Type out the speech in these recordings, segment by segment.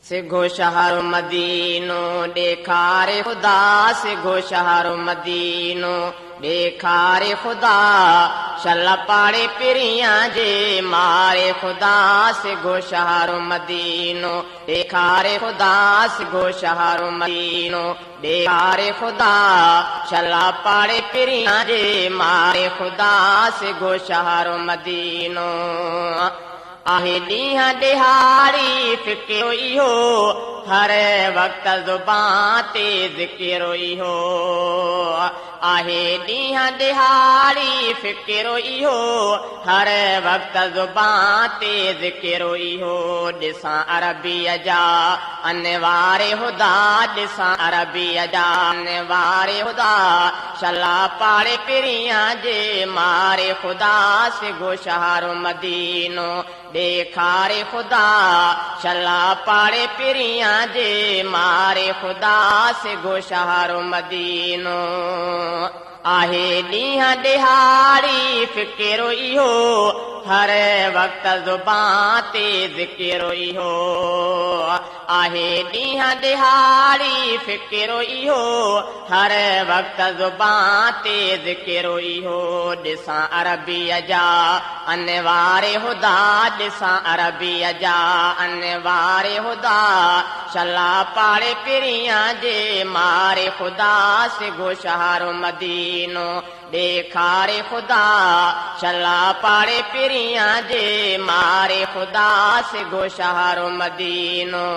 سگهو شهر مدينو ڏيکاري خدا سگهو شهر مدينو ڏيکاري خدا شل پاڙي پريان جي ماري خدا سگهو شهر مدينو ڏيکاري خدا سگهو شهر مدينو ڏيکاري خدا شل پاڙي پريان جي ماري خدا سگهو شهر مدينو آهي ڏينهن ڏهاڙي فڪر اهو، هر وقت زبان تي ذڪر اهو. آهي ڏينهن ڏهاڙي فڪر اهو، هر وقت زبان تي ذڪر اهو. ڏسان عربيء جا انوار هديٰ، ڏسان عربيء جا انوار هديٰ. شلا پاڙي پريان جي ماري خدا سگهو شهر مدينو ڏيکاري خدا شلا پاڙي پريان جي ماري خدا سگهو شهر مدينو آهي ڏينهن ڏهاڙي فڪر اهو هر وقت زبان تي ذڪر اهو آهي ڏينهن ڏهاڙي فڪر اهو هر وقت زبان تي ذڪر اهو ڏسان عربيء جا انوار هديٰ ڏسان عربيء جا انوار هديٰ شلا پاڙي پريان جي ماري خدا سگهو شهر مدينو ڏيکاري خدا شلا پاڙي پريان جي ماري خدا سگهو شهر مدينو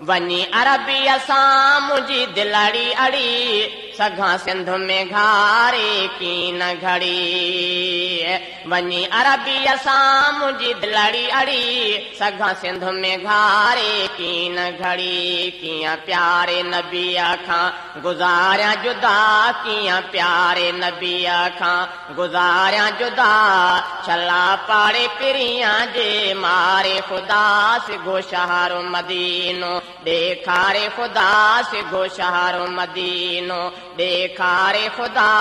وڃي عربيء سان منهنجي دلڙي اڙي، سگهان سنڌ ۾ گهاري ڪين گهڙي. وڃي عربيء سان منهنجي دلڙي اڙي، سگهان سنڌ ۾ گهاري ڪين گهڙي. ڪيئن پياري نبيء کان گذاريان جدا، ڪيئن پياري نبيء کان گذاريان جدا، شلا پاڙي پريان جي ماري خدا سگهو شهر مدينو ڏيکاري خدا سگهو شهر مدينو ڏيکاري خدا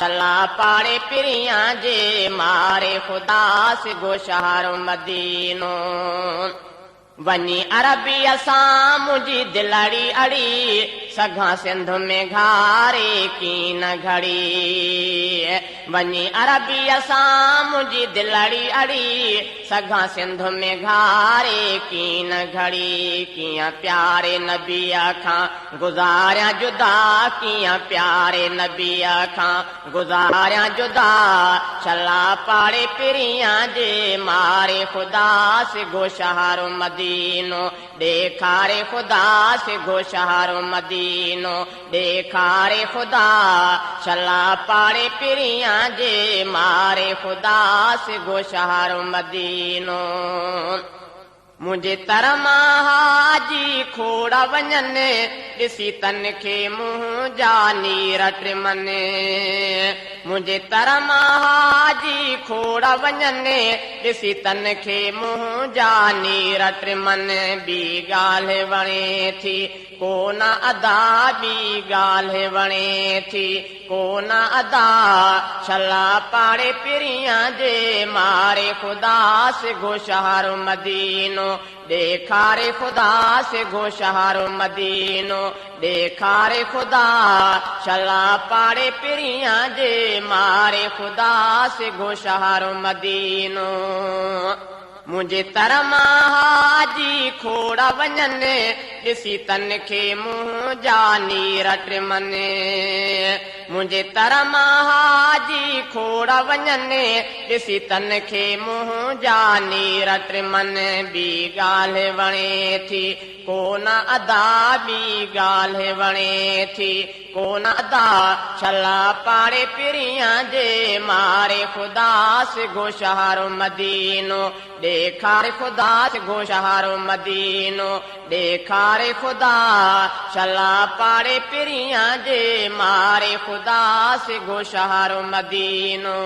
شلا پاڙي پريان جي ماري خدا سگهو شهر مدينو. وڃي عربيء سان منهنجي دلڙي اڙي، سگهان سنڌ ۾ گهاري ڪين گهڙي. وڃي عربيء سان منهنجي دلڙي اڙي، سگهان سنڌ ۾ گهاري ڪين گهڙي. ڪيئن پياري نبيء کان گذاريان جدا، ڪيئن پياري نبيء کان گذاريان جدا، شلا پاڙي پريان جي ماري خدا سگهو شهر مدينو ڏيکاري خدا سگهو شهر مدينو ڏيکاري خدا شلا پاڙي پريان جي ماري خدا سگهو شهر مدينو. منهنجي تر مان حاجي کوڙ وڃن، ڏسي تن کي منهنجا نير ٽمن. منهنجي تر مان حاجي کوڙ وڃن، ڏسي تن کي منهنجا نير ٽمن. ٻي ڳالهه وڻي ٿي ڪو نه ادا، ٻي ڳالهه وڻي ٿي ڪو نه ادا، شلا پاڙي پريان جي ماري خدا سگهو شهر مدينو ڏيکاري خدا سگهو شهر مدينو ڏيکاري خدا شلا پاڙي پريان جي ماري خدا سگهو شهر مدينو. منهنجي تر مان حاجي کوڙ وڃن، ڏسي تن کي منهنجا نير ٽمن. منهنجي تر مان حاجي کوڙ وڃن، ڏسي تن کي منهنجا نير ٽمن. ٻي ڳالهه وڻي ٿي ڪو نه ادا، ٻي ڳالهه وڻي ٿي ڪو نه ادا، شلا پاڙي پريان جي ماري خدا سگهو شهر مدينو ڏيکاري خدا سگهو شهر مدينو ڏيکاري خدا شلا پاڙي پريان جي ماري خدا سگهو شهر مدينو.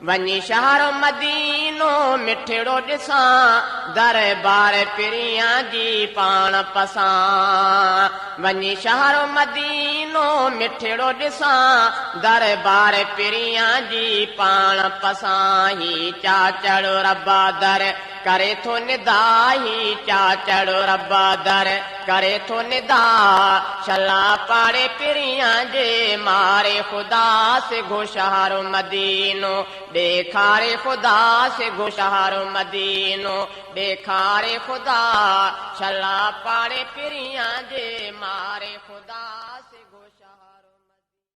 وڃي شهر مدينو مٺڙو ڏسان، دربار پريان جي پاڻ پسان. وڃي شهر مدينو مٺڙو ڏسان، دربار پريان جي پاڻ پسان. هي چاچڙ ربا در. ڪري ٿو ندا هي چاچڙو رب در ڪري ٿو ندا شلا پاڙي پريان جي ماري خدا سگهو شهر مدينو ڏيکاري خدا سگهو شهر مدينو ڏيکاري خدا شلا پاڙي پريان جي ماري خدا.